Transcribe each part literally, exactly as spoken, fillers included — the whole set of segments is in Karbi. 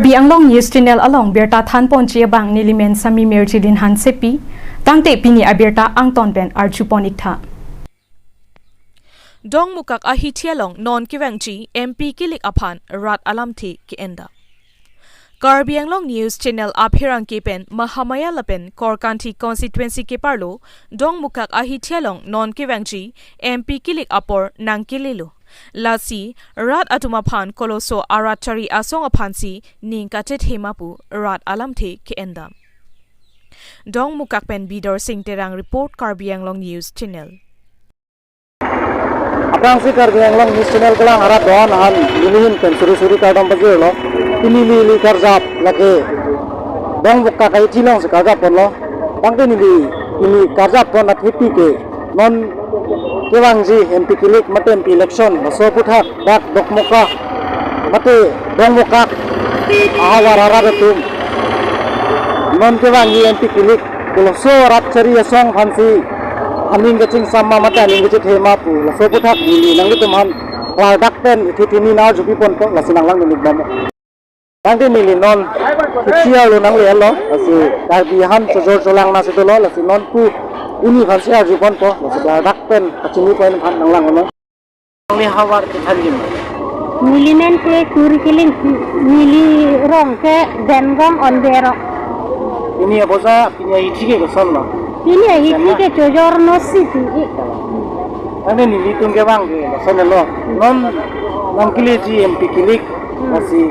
Karbi Anglong News Channel along birta thanponji abang nelimen Sami Mirjilin Hansepi, tangte pini abirta angton pen arjupon iktha. Dongmukak ahithi along non kevangji M P kilik aphan rat alamthe ke-endam. Karbi Anglong News Channel apherangke pen Mahamaya lapen Korkanthi constituency keparlo Dongmukak ahithi along non kevangji M P kilik apor nangkelelo. Lasi rat atum aphan koloso arat chari asong aphansi ning kachethe ma pu rat alamthe ke-endam. Dongmukak pen Bidor Sing Terang report, Karbi Anglong News Channel. Aphrangsi Karbi Anglong News Channel kelang arat doan ahan nelihin pen suri suri kardom pajirlo. Pini neli karjap lake Dongmukak ahithi alongsi karjapponlo. Tangte neli pini karjappon athepi ke non kevangji M P kilik mate M P election, laso aphuthak dak Dongmukak mate Dongmukak ahavar arat atum non kevangji M P kilik koloso rat chari asong aphansi aning kachingsam ma mate aning kachethe ma pu laso aphuthak neli nanglitum aphan klardak pen ithi thini nang arjupiponpo, lasi nanglang neli bom. Tangte neli non ahithi along nanglelo, lasi Karbi ahan chojor cholang nasi dolo, lasi non pu uni aphansi arjuponpo, lasi klardak pen kachini point aphan nanglang non. Nangli havar ke thanjim. Neli men ke Kuri Kiling, neli rong ke Dengong Onbero. Pini aboja, pini ahithi ke kosonlo? Pini ahithi ke chojor nosi pi. Tangte nelitum kevang ke kosonlo. Non nangkeleji M P kilik, lasi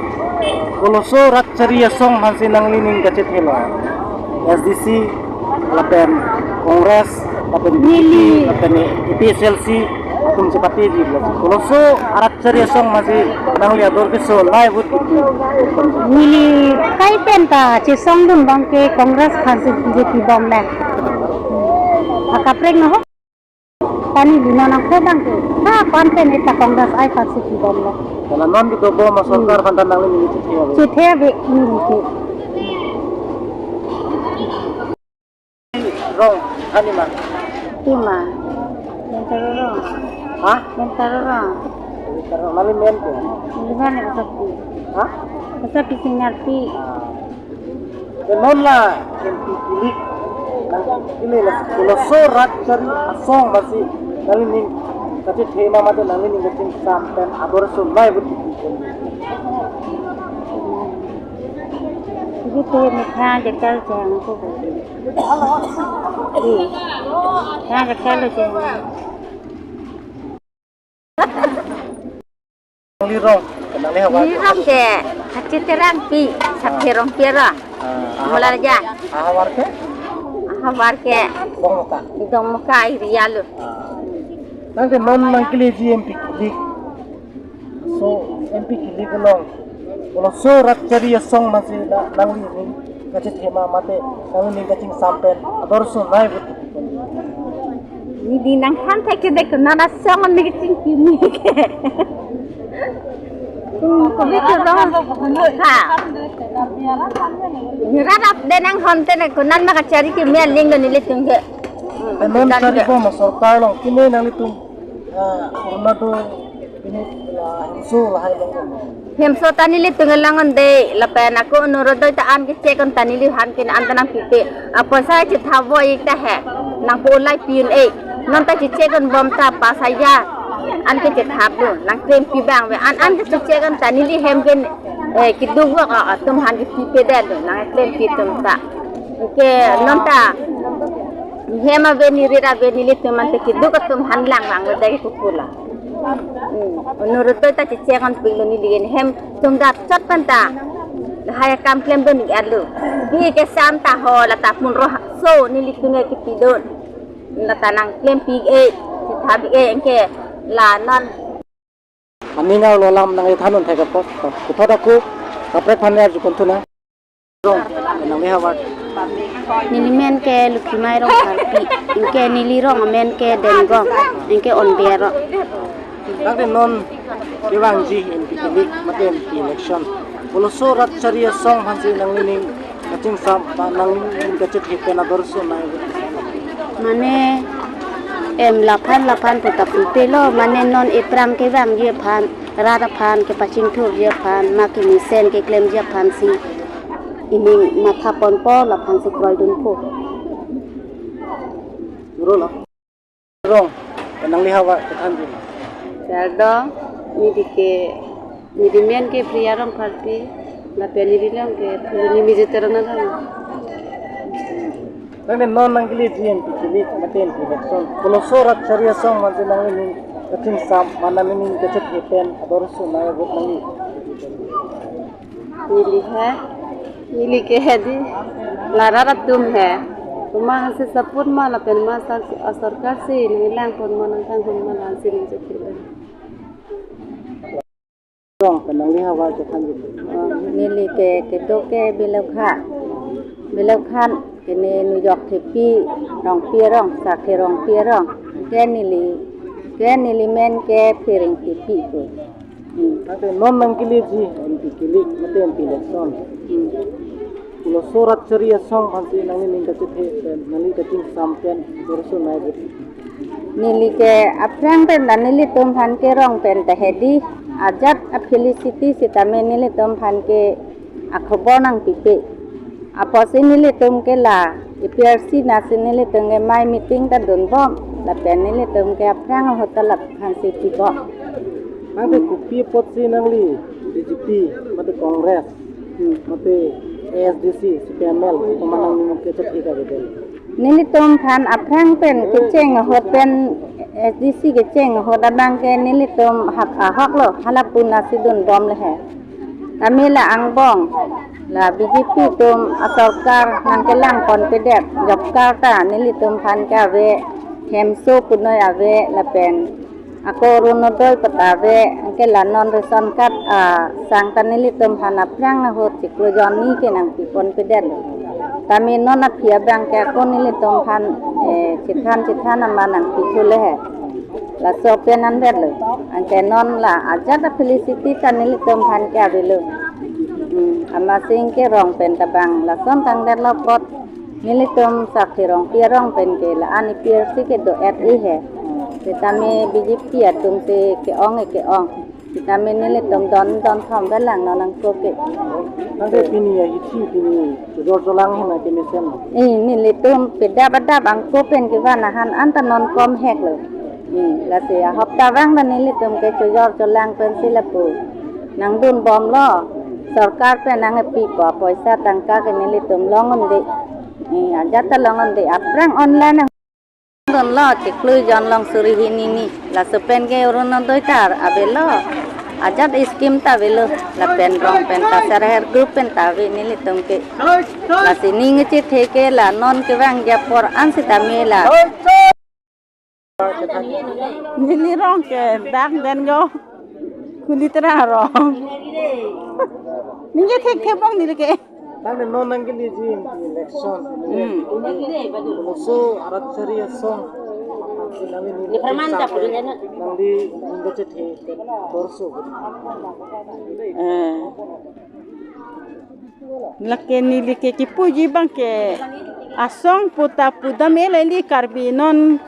koloso rat chari asong aphansi nanglining kachethelo? S D C lapen Congress lapen B J P neli lapen A P H L C atum chepateji, lasi koloso arat chari asong aphansi nangli ador keso nai vote kipi? Neli kai pen ta chesongdun abang ke Congress aphansi B J P bomle. Akaprek no ho. Tani dino nang ko abang ke. Ha, pan pen ita Congress ai aphansi kibomle. Kalau non di dobo ma sorkar aphan ta nanglining chethe ave? Chethe ave neli ke. Rong, thanji ma? Tima. Mentaro rong. Ha? Mentaro rong. Mentaro, nangli men ke? Neli men ke Kasapi. Ha? Kasapi Singnarpi. Ah. Te non la M P kilik nangkele, la koloso rat chari asong aphansi nanglining kachethe ma mate nanglining kachingsam pen ador ason nai vote kipi? Ibu tu mithang jetel jeng tu. Di. Thang jetel jeng. Nangli rong, nangli havar? Neli rong ke Kachit Terangpi, Sakherong Piara. Ah, Mula aja. Ahavar ke? Ahavar ke Dongmukak. Dongmukak area lo. Ah. Tangte non nangkeleji M P kilik. So, M P kilik along koloso rat chari asong aphansi na, nanglining kachethe ma mate nanglining kachingsam pen ador ason nai vote kipi? Neli nangthan thek ke dek nana song neli kachingki mi ke. Hmm, kami ke rong. Ha. Nirarap de nang honte ne kunan ma kachari kimi aling do nelitum ke. Hmm, non dan chari ke. Bom sorkar along kimi nanglitum, ah, Arunodoi, pini la hemso lahai along. Hemso ta nelitum along un-e, lapen ako Orunodoi ta an ke check un ta neliphan ke an ta nangpipe. Apoisa chethapvoi ta he. Nangpo ulai pi un-e. Non ta che-check un bom ta pass aja. An ke chethap do. Nangklempi abang ave. An an ke che-check un ta neli hem ke, eh, keduk vok atum aphan ke pipedet do. Nangklempi atum ta. Ke non ta hem ave, ni rit ave, nelitum ante keduk atum aphan lang lang ave dei ke kupula. Hmm. Orunodoi ta che-check un pilo neli ke hem tum dap chot pen ta. Lahai akam klem do ni arlo. Bi ke sam ta ho la ta pun roh so nelitum ke kipi do. La ta nangklempi e, chethap e, anke la non. Aning arlo alam nangthan un thek apot. Puthot ako kaprek aphan arjupon thu nang. Rong, nangli havar? Neli men ke Lukhimai Rongpharpi, anke neli rong amen ke Dengong, anke Onbero. Tangte non kevangji M P kilik mate M P election, koloso rat chari asong aphansi nanglining kachingsam ma nanglining kachethe pen ador ason nai vote? Mane Em laphan laphan puta pupe lo, mane non ephrang kevangji aphan, rat aphan kepachingthurji aphan, ma kemesen keklemji aphan si ining matha ponpo, laphan si kroidunpo. Rong, nangli havar kethanji. Kardom, neli ke, neli men ke Priya Rongpharpi, lapen neli long ke Phuloni Mijit Teron along. Nangli non nangkeleji M P kili mate M P election, koloso rat asari asong mate nanglining kachingsam, mane nanglining kachethe pen ador so nai vote nangli. Neli he, neli ke hedi, la rat atum he. Komat aphansi support ma lapen ma sar-, sorkar si nanglang pon ma nangtang pon ma, la-ansi neli chethe. Rong, nangli havar kethanji. Oh, neli ke kedo ke Bilokha. Bilokha ke ne Nujok Thepi Rongpi arong, Sakhi Rongpi arong. Ke neli, ke neli men ke Phiring Thepi ko. Hmm. Mate non nangkeleji M P kili mate M P election. Hmm. Koloso rat asari asong aphansi nanglining kachethe pen, nangli kachingsam pen ador so nai vote. Neli ke aphrang pen ta nelitum aphan ke rong pen ta hedi, ajat a-felicity sitame nelitum aphan ke akhobor nangpipe. Apotsi nelitum ke la A P R C nasi nelitum ke mai meeting ta dunbom, lapen nelitum ke aphrang ahut ta laphansi pibom. Nangli kopi apotsi nangli B J P, mate Congress, hmm, mate A S D C, C P I M L, komat nangli kachethe kave? Nelitum aphan aphrang pen kecheng ahut pen, A S D C kecheng ahut abang ke nelitum hap ahok lo, halapu nasi dunbom le he. Tame la angbong, la B J P atum asorkar nangkelang ponpedet, job card ta nelitum aphan ke ave, hemso punoi ave, lapen ako Orunodoi patta ave, anke la non ration card asang ta nelitum aphan aphrang ahut chiklo jonni ke nangpi ponpedet lo. Tame non aphi abang ke ako nelitum aphan, eh, chethan chethan ama nangpithu le he. Laso pen anvet lo. Anke non la ajat a-felicity ta nelitum aphan ke avelo. Hmm, amatsi ke rong pen ta bang lason tangdet lo apot, nelitum Sakhi Rongpi arong pen ke la-an A P R C kedo et-e he. Sitame B J P atum si ke-ong ke-ong. Sitame nelitum don don thom pen lang non nangkok ke. Nangke pini ya hithi pini chojor cholang hena kemesen. Eh, nelitum pedap adap angko pen kevan ahan anta non kom hek lo. Eh, lasi ahopta vang ta nelitum ke chojor cholang pensi lapu nangdunbom lo. Sorkar pen nangkepipo poisa tangka ke nelitum long un-e. Eh, ajat ta long un-e, aphrang online dunlo, chiklo jon long suri hini ni. Laso pen ke Orunodoi ta avelo. Ajat scheme ta avelo. Lapen rong pen ta, self help group pen ta ave nelitum ke. Lasi ning chethe ke la non kevangji apor an sitame la. Neli rong ke dak Dengo. Kuli Terang arong. Ningje thekthe bong neli ke. Tangte non nangkeleji M P election. Hmm. Koloso rat asari asong nangli ning, nangli ning kachethe ador so. Eh. Lake neli ke kipuji abang ke asong puta pudam, eh, la ili Karbi non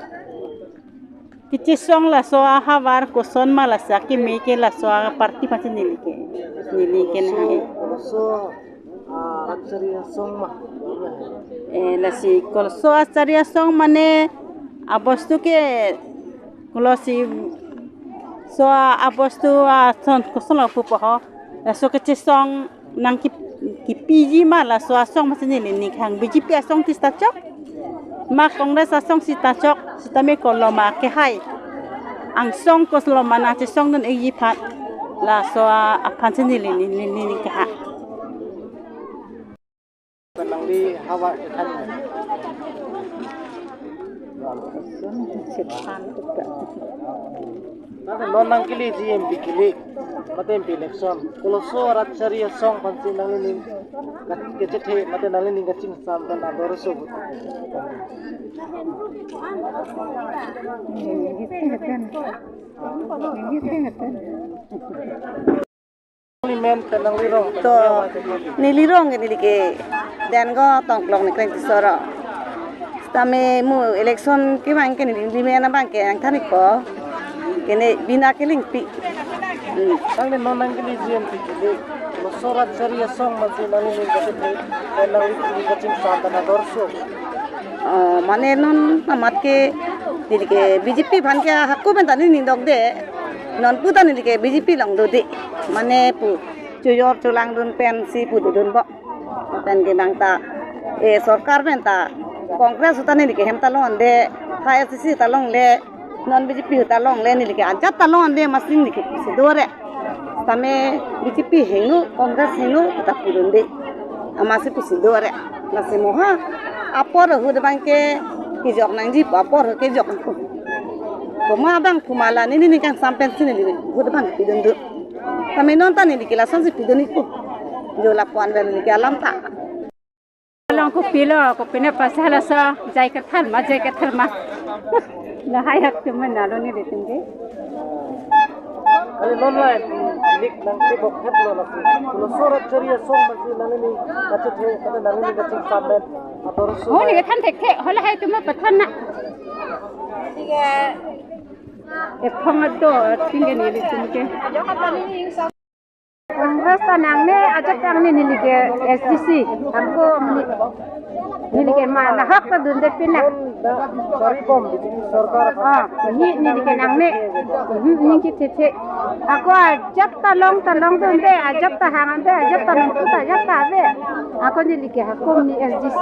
kechesong laso ahavar koson ma, laso akeme ke laso aparty pasi neli ke. Neli ke na hai. Koloso, ah, rat asari asong ma. Eh, lasi koloso rat asari asong mane abostu ke, kolosi so abostu ason koson lapu po ho. Laso kechesong nangki-, kipiji ma laso asong masi neli ning kehang, B J P asong ti sita chok, ma Congress asong sita chok, sitame kolo ma kehai angsong koslo ma nangchesongdun-ikji aphan laso aphan si neli ning, ning, ning, ning kehang. Nangli havar kethan. Tangte non nangkeleji M P kili mate M P election, koloso rat asari asong aphansi nangli ning kachethe mate nangli ning kachingsam pen ador so. Nangli men pen nangli rong. To, neli rong ke neli ke Dengo Tongklong ni Krengtiso arong. Tame mo election kevang ke neli men abang ke nangthan-ikpo. Kene bina kelingpi. Hmm. Tangte non nangkele G M P kele. Laso rat chari asong masi nangli ning kachethek, nangli ning kachingsam ta na dorso. Oh, mane non amat ke neli ke B J P aphan ke hako pen ta neli ning dokde. Non pu ta neli ke B J P along dode. Mane pu chojor cholangdun pensi pu dodunbom. Pen ke bang ta, eh, sorkar pen ta, Congress ahut ta neli ke hem ta longle, A I C C ta longle, non B J P ahut ta longle, neli ke ajat ta longle, masi neli ke pusi dore. Tame B J P hingno, Congress hingno, ta pudunde. Amatsi pusi dore. Lasi mo ha, apor ahut abang ke, kejok nangji, apor ahut kejok nangpo. Komat abang pu ma la, neli ning kangsam pensi neli ahut abang pidunde. Tame non ta neli ke lasonsi pidun-ikpo. Jo lapu-an pen neli ke alam ta. Along kopilo, kopine pasal laso, jai kethal ma, jai kethal ma. Lahai hak cuman nalo neli tinggi. Kali non lain, nik nangkebok het lo lasi. Laso rat chari asong masi nangli ning kachethek, kata nangli ning kachingsam pen. Ador su. Oh, ning kethan thekthe, hala hai tuma pathan na. Tiga. Ephong ado, tinggi neli tinggi. Congress ta nangne, ajat nangne neli ke S D C, ako neli, neli ke ma nahok ta dunde pina. Sorry bom, B J P sorkar. Ah, neli, neli ke nangne, hmm, neli ke thethe. Ako ajat ta long ta longdunde, ajat ta hangdunde, ajat ta nangtu ta ajat ta ave. Ako neli ke hako neli S D C.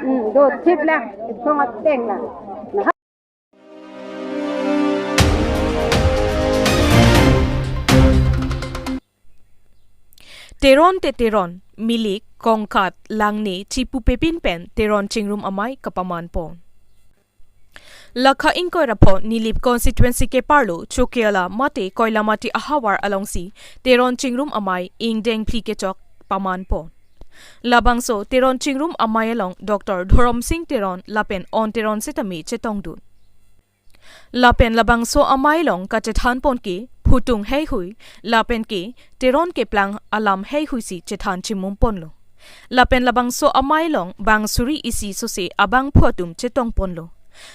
Hmm, do thip lang, kong ateng lang. Teron te Teron, Milik, Kongkat, Langne, Chipupepin pen Teron Chingrum Amei kapamanpon. Lakha ingkoi ra pho Nilip constituency keparlo Chokihola mate Koilamati ahavar alongsi Teron Chingrum Amei ingdeng phli kechok pamanpon. Labangso Teron Chingrum Amei along Doctor Dhoromsing Teron lapen On Teron sitame chetongdun. Lapen labangso amei along kachethanpon ke phutung heihui, lapen ke Teron keplang alam heihui si chethan chimumponlo. Lapen labangso amei along bang suri isi sose abangphu atum chetongponlo.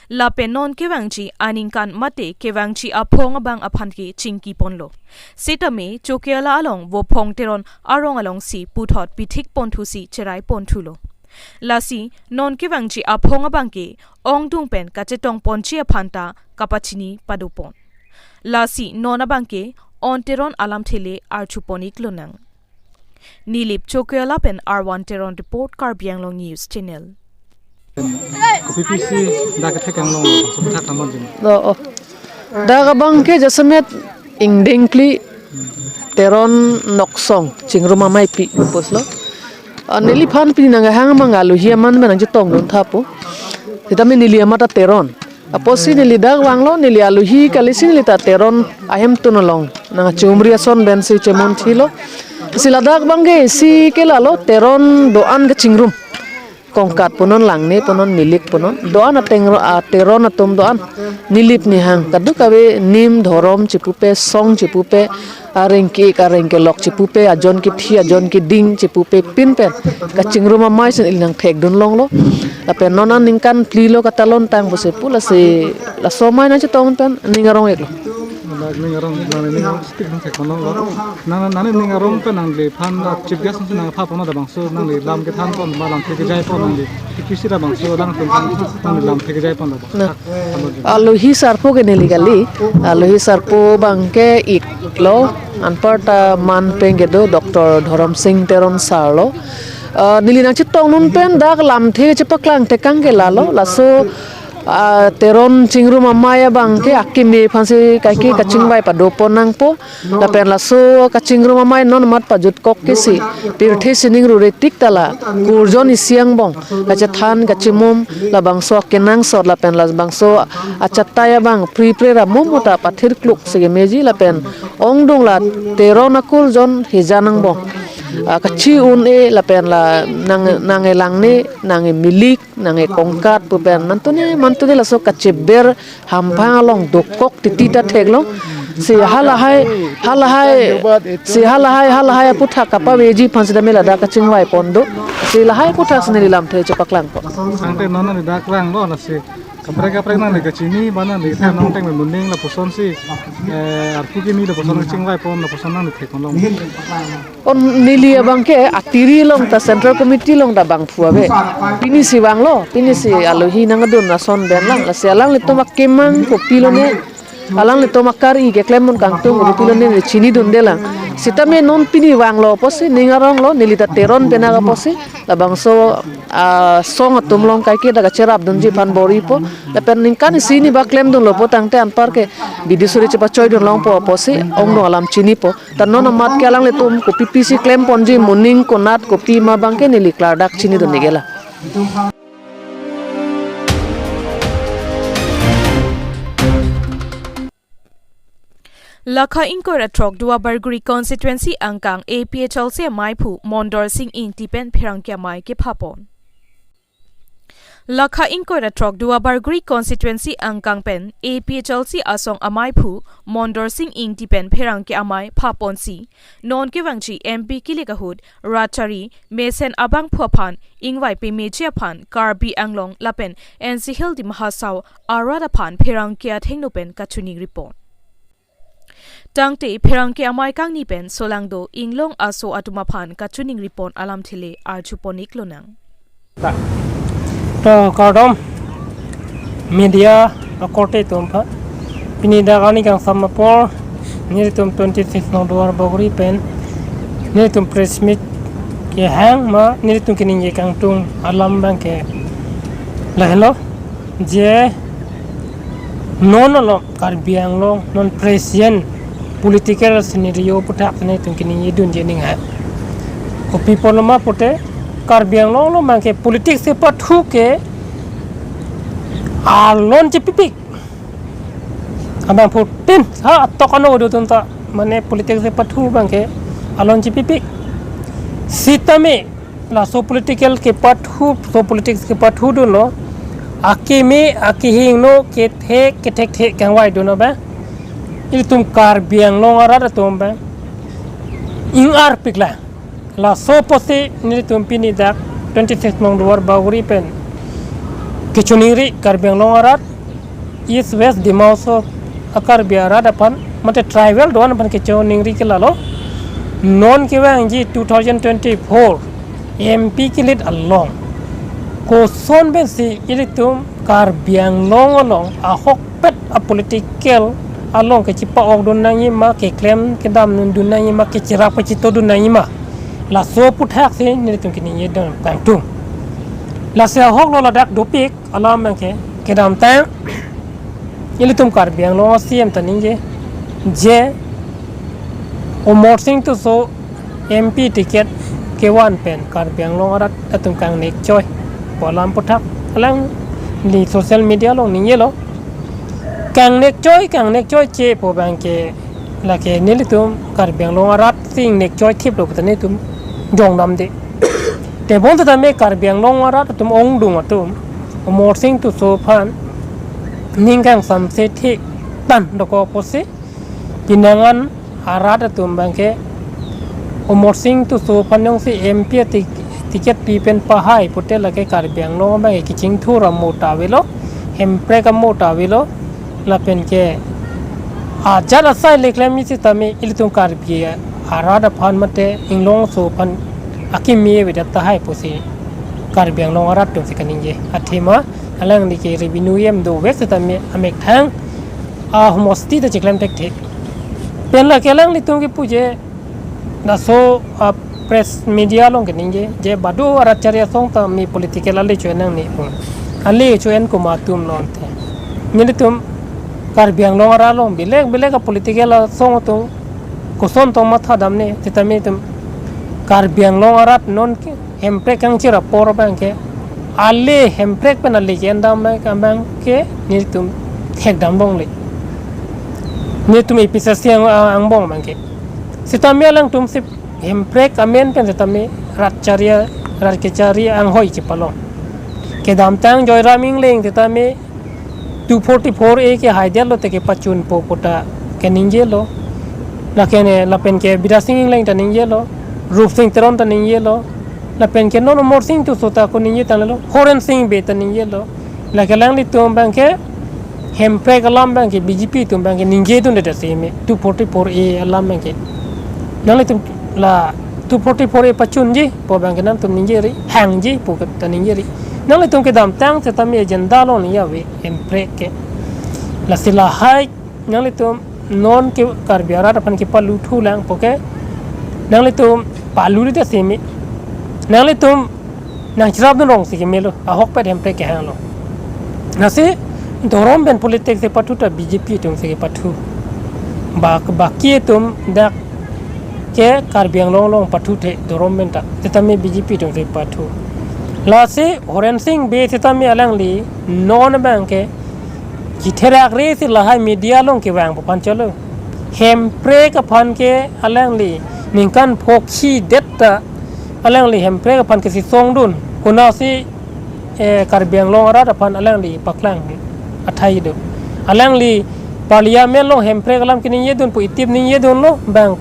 Lapen non kevangji aningkan mate kevangji aphong abang aphan ke chingkiponlo. Sitame Chokihola along Vophong Teron arong alongsi puthot pithikponthusi cheraiponthulo. Lasi non kevangji aphong abang ke ongdung pen kachetongponji aphan ta kapachini padopon. Lasi non abang ke On Teron alamthe le archupon-iklonang. Nilip Chokihola pen Arwan Teron report, Karbi Anglong News Channel. Kopi pisi dak kethek anglong, so puthak kamon jin. Oh, oh. Dak abang ke jasemet ingdeng phli Teron Noksong Chingrum Ameipi puslo. Ah, neliphan pini nanghang mang alohi aman pen nangchetongdun tha pu. Sitame neli amat ta Teron. Apotsi neli dak vanglo, neli alohi kali si neli ta Teron ahemtun along nangchumri ason pensi chemonthilo. Si ladak abang ke isi ke lalo Teron do-an kachingrum. Kongkat punon, Langne punon, Milik punon, do-an ateng ro-, a Teron atum do-an. Nilip nihang kadokave nim dhorom chipupe, song chipupe, areng ke-ik areng kelok chipupe, ajon kithi ajon kiding chipupe pin pen kachingrum amei si ili nangthekdun longlo. Lapen non aningkan phli lo katalontang pusi pu, lasi laso amei nangchetong pen ning arong-iklo. Dak ning arong, nangli ning arong speed nangthekpon longlo. Nang, nangli ning arong pen nangliphan, ah, chief guest nangphaponlo, labangso nangli lam kethanpon, ma lamthe kejaipon nangli. Kopi pisi labangso alangtum aphan nangli lamthe kejaiponlo. Nah. Alohi sarpo ke neli kali, alohi sarpo abang ke iklo, anparta man pen kedo Doctor Dhoromsing Teron sir lo. Ah, neli nangchetongdun pen dak lamthe chepaklang tekang ke lalo, laso, ah, Teron Chingrum Amei abang ke akeme aphansi kaike kachingvai padopon nangpo. Lapen laso kachingrum amei non amat pajutkok ke si, pirthe sining rure tik ta la kurjon isi angbong kachethan kachimum, labangso akenangsot lapen labangso achatai abang pripre ra mum uta pathirkluk si kemeji, lapen ongdung la Teron akurjon hijan angbong, ah, kachi-un-e lapen la nang, nang-e Langne, nang-e Milik, nang-e Kongkat pu pen mantune mantune laso kacheber hamphang along dokok titi ta theklong. Si halahai, halahai, si halahai, halahai aputhak kapaveji aphan sitame ladak kachingvaipon do. Si lahai aputhak si neli lamthe chepaklangpo. Tangte non nangli dak vanglo lasi kaprek kaprek nangli kachini ba nangli than nangteng me muning lapuson si, eh, arpu kimi lapuson chingvaipon lapuson nangli theklong. On neli abang ke atiri along ta Central Committee along ta bangphu ave. Pini si vanglo, pini si alohi nangdun ason pen lang. Lasi alanglitum akemang kopilone, alanglitum akari keklem un kangtung kopilone neli chinidunde lang. Sitame non pini vanglo apotsi ning aronglo, neli ta Teron pen nang apotsi labangso asong atum along kaike dak kacherapdunji aphan bor-ipo. Lapen ningkan isi hini ba klemdunlo pu tangte anpar ke bidi suri chepachoidun longpo apotsi ongdung alam chinipo. Ta non amat ke alanglitum kopi pisi klemponji muning konat kopima abang ke neli klardak chinidun neli ke la. Lakha ingkoi ra throk Duarbagori constituency angkang A P H L C amaiphu Mondor Sing Ingti pen pherangke amei kephapon. Lakha ingkoi ra throk Duarbagori constituency angkang pen A P H L C asong amaiphu Mondor Sing Ingti pen pherangke amei phaponsi non kevangji M P kilik ahut Rachari mesen abangphu aphan ingvai pemeji aphan Karbi Anglong lapen N C Hills Dima Hasao arat aphan pherangke athengno pen kachiningripon. Tangte pherangke amei kangni pen solangdo inglong aso atum aphan kachiningripon alamthe le arjupon-ik lonang. To kardom media akorte atum aphan. Pini dak arni kangsam apor nelitum twenty six nong Duarbagori pen nelitum press meet kehang ma nelitum keningje kangtung alam abang ke lahenlo je non along Karbi Anglong non present political scenario aputhak nelitum keningjedunji aning hai. Kopi apotlo ma pute Karbi Anglong along abang ke politics kepathu ke alon chepipik. Abangphutin ha atok ano do tunta mane politics kepathu abang ke alon chepipik. Sitame laso political kepathu, so politics kepathudunlo. Akeme, akehingno, kethe, kethekthe kangvaidunlo ba. Ilitum Karbi Anglong arat atum ba. Ing-arpik la. Laso apotsi nelitum pini dak twenty six nong Duarbagori pen kechiningri Karbi Anglong arat East West Dima Hasao a-Karbi arat aphan mate tribal do-an aphan kechiningri ke lalo. Non kevangji two thousand twenty-four M P kilit along koson pensi ilitum Karbi Anglong along ahokpet a-political along kechipa-okdun nangji ma, keklem kedamdun nangji ma, kecherap kechitodun nangji ma. Laso aputhak si nelitum keningjedun kangtung. Lasi ahoklo ladak dopik alam abang ke kedamtang ilitum Karbi Anglong a-C M ta ningje je Amarsing Tisso M P ticket kevan pen Karbi Anglong arat atum kangnek choi pu alam aputhak alangli social media along ningjelo. Kangnek choi, kangnek choi che pu abang ke lake nelitum Karbi Anglong arat si ingnek choithiplo puta nelitum jongdamde. Tebon setame Karbi Anglong arat atum ongdung atum Amarsing Tisso aphan ning kangsamse thik tang dokok apotsi pinangan arat atum abang ke Amarsing Tisso aphan jongsi M P ti-, ticket pi pen pahai pute lake Karbi Anglong abang ke kechingthur amo ta avelo, hemprek amo ta avelo, lapen ke ajat asai le klemji setame ilitum Karbi arat aphan mate inglong aso aphan akeme avedet tahai pusi Karbi Anglong arat atum si kaningje. Athema alangli ke revenue hem dovek setame amethang ahomosti ta chiklem thekthe. Pen lake alanglitum kepu je laso a-press media along keningje je badu a-Rachari asong ta mi political ale cho-en nangne pu. Ale cho-en komat atum lo ante. Nelitum Karbi Anglong arat along bilek bilek a-political asong atum koson tong mathadamne, setame itum Karbi Anglong arat non ke hemprek kangchir apor abang ke ale hemprek pen ale ke-endam abang ke nelitum thekdam longle. Nelitum A P H L C ang, angbong abang ke. Setame alangtum si hemprek amen pen setame rat kechari, rat kechari anghoi chepalong. Kedamtang Joyram Engleng setame two forty-four A ke haidetlo te kepachunpo pu ta keningjelo. Lake ne lapen ke Bidya Sing Engleng ta ningjelo, Rupsing Teron ta ningjelo, Lapen ke non Amarsing Tisso ta ako ningje tanglelo, Horensing Bey ta ningjelo. Lake alanglitum abangke hemprek alam abangke B J P atum abangke ningjedunde seme two forty-four A alam abangke. Nanglitum la two forty-four A pachunji pu abangke nangtum ningjeri, hangji pu ta ningjeri. Nanglitum kedamtang setame agenda along ningje ave hemprek ke. Lasi lahai nanglitum non ke Karbi arat aphan kepaluthulang pu ke nanglitum palute seme. Nanglitum nangcherapdun rong si kemelo, ahokpet hemprek kehanglo. Lasi dhorom pen politics si pathu ta B J P atum si kepathu. Ba, baki atum dak ke Karbi Anglong along pathuthe dhorom pen ta, setame B J P atum si pathu. Lasi Horensing Bey setame alangli non abangke chitherak re si lahai media along kevang pu aphan cholo. Hemprek aphan ke alangli ningkan phokhi det ta alangli hemprek aphan kesi songdun. Konatsi, eh, Karbi Anglong arat aphan alangli paklang athai do. Alangli Parliament along hemprek alam keningjedun pu itip ningjedunlo, bang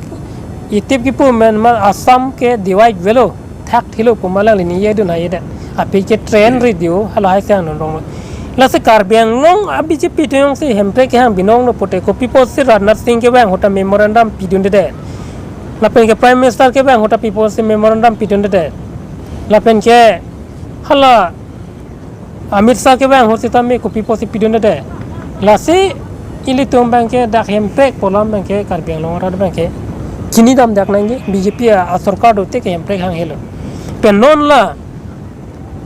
itip kipu men ma Assam ke divide avelo, thakthelo pu ma alangli ningjedun hai det. Aphi ke trend radio hala hai sang non ronglo. Lasi Karbi Anglong a B J P atum si hemprek kehang binong lo pute kopi pusi Rajnath Singh kevang ahut ta memorandum pidunde. Lapen ke Prime Minister kevang ahut ta pi pusi memorandum pidunde. Lapen ke hala Amit Shah kevang ahut setame kopi pusi pidunde. Lasi ilitum abangke dak hemprek pu alam abangke Karbi Anglong arat abangke chinidam dak nangji, B J P a, asorkar dote ke hemprek hang helo. Pen non la,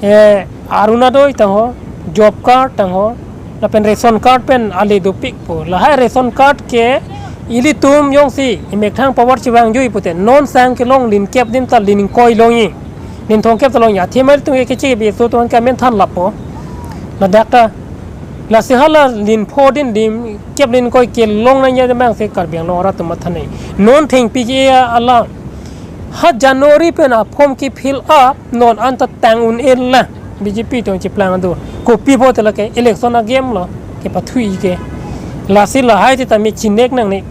eh, Orunodoi tangho, job card tangho, lapen ration card pen ale dopik pu. Lahai ration card ke ilitum jongsi imethang power chevangjuji pute non sang kelong lin kep dim ta lin ingkoi longji. Lin thomkep ta longji. Athema ilitum ke keche kebi so atum ke amen than lapo. Ladak ta. Lasi hala lin pho dim, lin kep lin ingkoi kelong nangji abang si Karbi Anglong arat atum matha nangji. Non thengpi ke-e alam. Ha January pen a form ke fill up non anta tang un-e la. B J P atum cheplang do. Kopi pulote lake election a-game lo kepathu-i ke. Lasi lahai setame chinek nangne.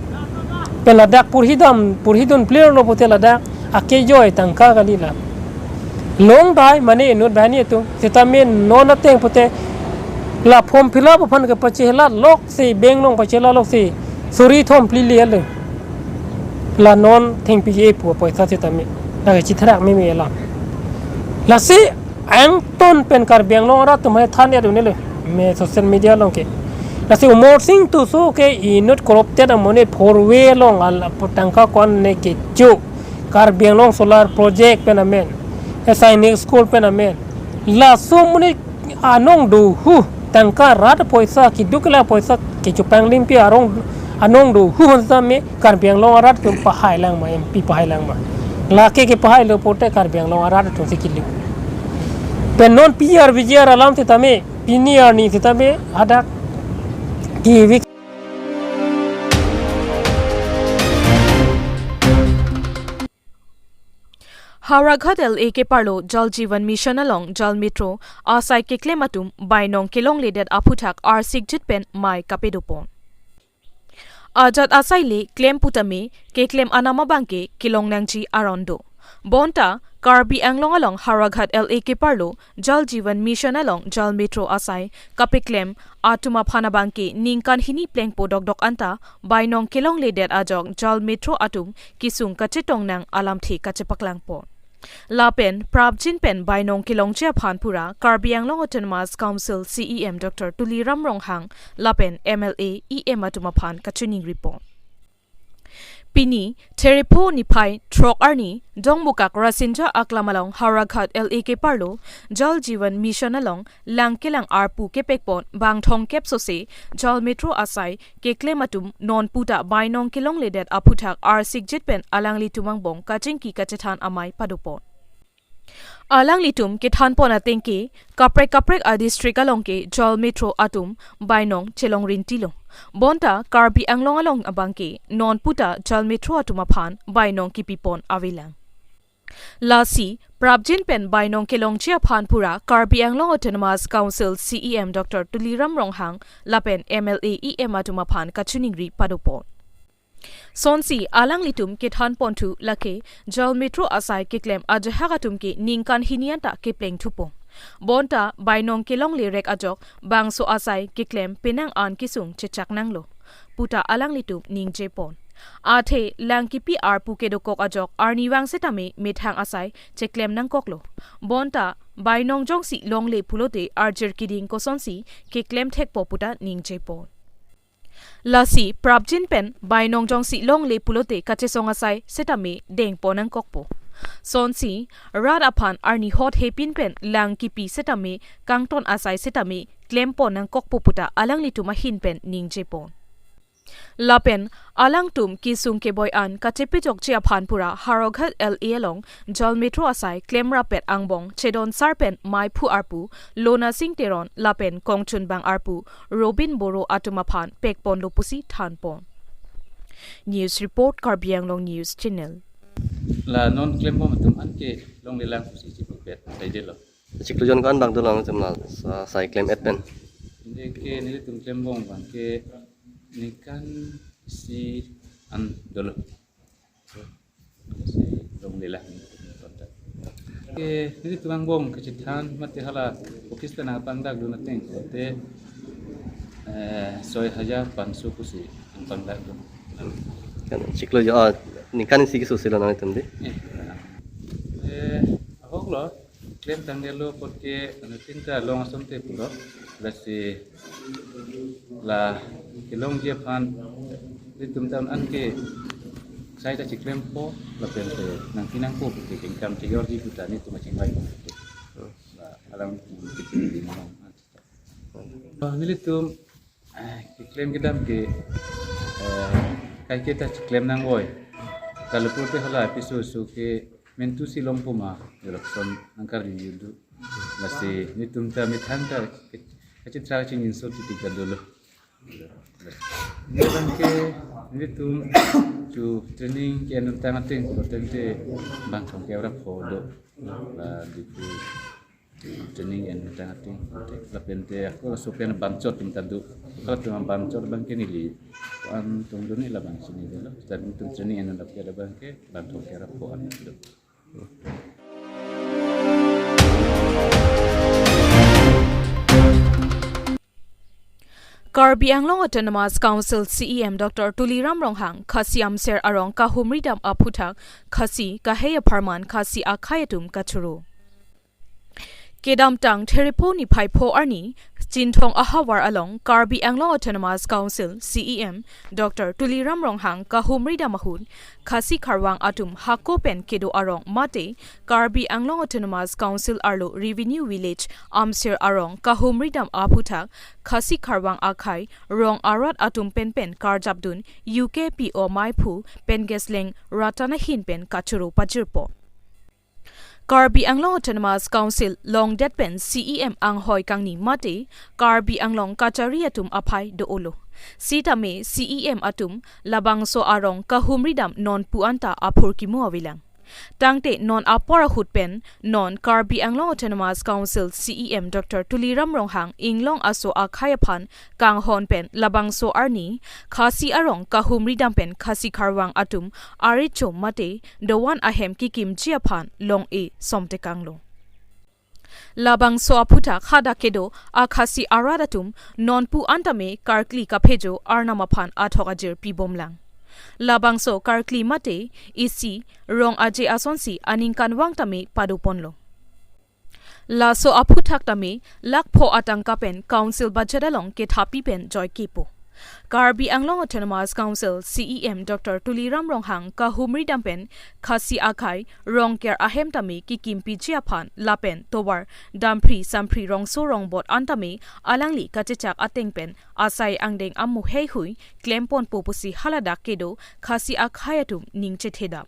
Pen ladak porhidam, porhidun player lo pute ladak akejoi tangka kali la. Longdai mane inut banghini atum. Setame non ateng pute la form fill up aphan ke pachelat loksi, bank along pachelat loksi suri thom phli le le. La non thengpi ke-e pu apoisa setame. Lake chitherak meme alam. Lasi angton pen Karbi Anglong arat atum hai than ya dun le. Me social media along ke. Lasi Amarsing Tisso ke inut corrupted amonit four way along al tangka ko-an ne kecho. Karbi Anglong solar project pen amen. Sainik school pen amen. Laso amonit anong dohu tangka rat apoisa keduk la apoisa kechupang limpi arong anong dohu hon setame Karbi Anglong arat atum pahai lang ma, M P pahai lang ma. Lake kepahai lo pute Karbi Anglong arat atum si kilu. Pen non P R V G R alam setame, pini arni setame hadak ki Howraghat L A keparlo Jal Jeevan Mission along Jal Metro asai keklem atum bainong kelongledet aphuthak arsikjit pen mei kapadopon. Ajat asai le klem putame keklem anam abangke kelong nangji aron do. Bonta Karbi Anglong along Howraghat L A keparlo Jal Jeevan Mission along Jal Metro asai kapaklem atum aphan abangke ningkan hini plengpo dokdok anta bainong kelongledet ajok Jal Metro atum kesung kachetong nang alamthe kachepaklangpo. Lapen prapjin pen bainong kelongji aphan pura Karbi Anglong Autonomous Council C E M Doctor Tuliram Ronghang lapen M L A, E M atum aphan kachiningripo. Pini Therepho niphai throk arni Dongmukak Rasinja Aklam along Howraghat L A keparlo Jal Jeevan Mission along lang kelang arpu kepekpon bang thomkep sose Jal Metro asai keklem atum non puta bainong kelongledet aphuthak arsikjit pen alanglitum angbong kachingki kachethan amei padopon. Alanglitum kethanpon atengke kaprek kaprek a district along ke Jal Metro atum bainong chelong rintilo. Bonta Karbi Anglong along abangke non puta Jal Metro atum aphan bainong kipipon avelang. Lasi prapjin pen bainong kelongji aphan pura Karbi Anglong Autonomous Council C E M Doctor Tuliram Ronghang lapen M L A, E M atum aphan kachiningri padopon. Sonsi alanglitum kethan ponthu lake Jal Metro asai keklem ajahak atum ke ningkan hini anta kepleng thupo. Bonta bainong kelongle rek ajok bangso asai keklem penang an kesung chechak nanglo puta alanglitum ningje pon. Athe lang kipi arpu kedokok ajok arnivang setame methang asai cheklem nangkoklo. Bonta bainong jongsi longle pulote arjir kiding kosonsi keklem thekpo puta ningje pon. Lasi prapjin pen bainong jongsi longle pulote kachesong asai setame dengpon nangkokpo. Sonsi rat aphan arni hot hepin pen lang kipi setame kangton asai setame klempon nangkokpo puta alanglitum ahin pen ningje pon. Lapen alangtum kesung keboi an kachepejokji aphan pura Howraghat L A along Jal Metro asai klemrap pet angbong chedon sar pen maiphu arpu Lona Sing Teron lapen kongchunbang arpu Robin Boro atum aphan pekponlo pusi thanpon. News report, Karbi Anglong News Channel. La non klembom atum anke longlelang pusi chipupet saidelo. Chiklo jon ko-an bang dolang tem la sa, sai klem et pen. Anke nelitum klembom abangke ningkan isi an dolo. Si longlelang. Ke nelitum angbong kachethan mate hala office pen nangpangdakdun ateng te, eh, soi hajar panso pusi nangpangdakdun. Kan chiklo jon, ah, ningkan isi keso silo nangtum dei. Eh, eh, ahoklo, klem tangdelo apot ke, anu tinta long asonte pulo, lasi la kelongji aphan, nelitum ta anke, sai ta chiklempo, lapen te nangkinangpo, ke income chejorji puta nelitum achingvai. La, alang, ah, nelitum, eh, keklem kedam ke, eh, kaike ta chiklem nangvoi. Kalipur te hala episode so ke mentu si longpo ma, election nangkarju yudu. Lasi nelitum ta methang ta ke, kachithra chingjinso titik ta dolo. Neli abangke nelitum chu training ke-en tang ateng, ateng te bang thomkep ra pho do. La Diphu training en tang ateng. Lapen te ako laso pen bamchot atum ta do. Ako atum bamchot abangke neli ko-an tungdun neli labang chinidelo. Tadi nelitum training en dap ke labangke bang thomkep ra pho an do. Karbi Anglong Autonomous Council C E M Doctor Tuliram Ronghang Khasi Amser arong kahumri dam aphuthak Khasi kahei apharman Khasi akhei atum kachoro. Kedamtang Therepo niphai pho arni Chinthong ahavar along Karbi Anglong Autonomous Council C E M Doctor Tuliram Ronghang kahumri dam ahut Khasi Kharvang atum hako pen kedo arong mate Karbi Anglong Autonomous Council arlo Revenue Village Amser arong kahumri dam aphuthak Khasi Kharvang akhei rong arat atum penpen karjapdun U K P O maiphu Pengesleng Ratan ahin pen kachoro pajirpo. Karbi Anglong Autonomous Council longdet pen C E M anghoi kangni mate Karbi Anglong kachari atum aphai do-olo. Sitame C E M atum labangso arong kahumri dam non pu anta aphurkimo avelang. Tangte non apor ahut pen non Karbi Anglong Autonomous Council C E M Doctor Tuliram Ronghang inglong aso akhei aphan kanghon pen labangso arni Khasi arong kahumri dam pen Khasi Kharvang atum arecho mate dovan ahem kikimji aphan long-e somtekanglo. Labangso aphuthak hadak kedo aKhasi arat atum non pu antame karkli kaphejo arnam aphan athok ajir pibomlang. Labangso karkli mate isi rong aje asonsi aningkanvang tame padoponlo. Laso aphuthak tame lakh pho atangka pen council budget along kethapi pen joikepo. Karbi Anglong Autonomous Council C E M Doctor Tuliram Ronghang kahumri dam pen Khasi akhei Rongker ahem tame kikimpiji aphan lapen tovar damphri samphri rongso rongbot antame alangli kachechak ateng pen asai angdeng amu heihui klemponpo pusi haladak kedo Khasi akhei atum ning chethedam.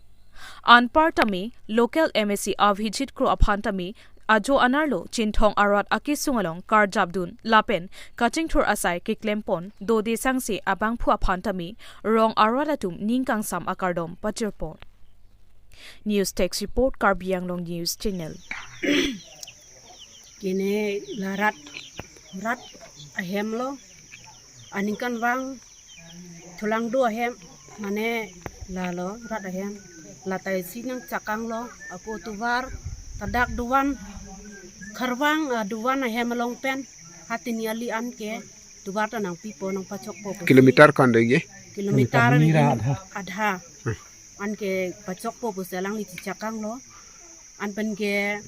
Anpar tame local M A C Abhijit Kro aphan tame ajo anerlo Chinthong arat akesung along karjapdun lapen kachingthur asai keklempon dode sangse abangphu aphan tame rong arat atum ning kangsam akardom pajirpon. News Desk Report, Karbi Anglong News Channel. Kene la rat, rat ahem lo, aningkanvang thulang do ahem, Mane lalo rat ahem, lata isi nangchakanglo, ako tovar, tadak dovan, Kharvang, ah, dovan ahem along pen, hatini ali anke tovar ta nangpipo, nangpachokpo pusi. Kilometer ko-an do ye? Kilometer Kilometer nira ini adha. Adha. Hmm. Anke pachokpo pusi alangli chichakanglo. Anpenke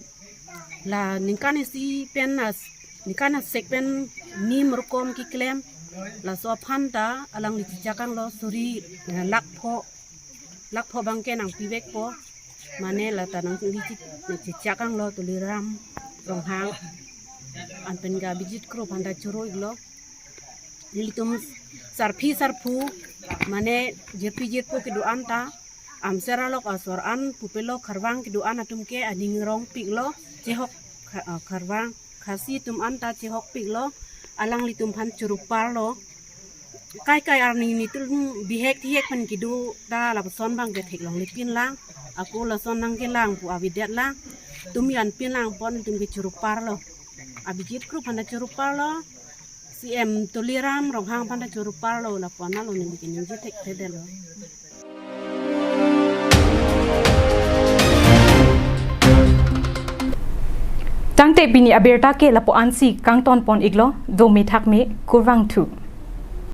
la ningkan isi pen as-, ningkan asek pen nim rokom keklem. Laso aphan ta alangli chichakanglo suri, eh, lakh pho, lakh pho abangke nangpivekpo. Mane lata nangli chi-, chichakanglo Tuliram Ronghang. Anpenke Abhijit Kro aphan ta choro-iklo. Nelitum sarpi sarpo, mane jirpi jirpo kedo-an ta, amser alok asor an pupelo Kharvang kedo-an atum ke aning rongpiklo, chehok Kha-, ah, Kharvang, Khasi atum an ta chehokpiklo, alanglitum aphan choro parlo. Kai kai arni nelitum bihek thihek pen kedo ta lapuson abangke theklongle pinlang, ako lason nangkelang pu avedetlang, tumi an pinlang pon nelitum ke choro parlo. Abhijit Kro aphan ta choro parlo, C M Tuliram Ronghang aphan ta choro parlo, lapu-an lo neli keningje thekthedetlo. Tangte pini abirta ke lapu-ansi kangton pon-iklo, do methak me, kurvangthu.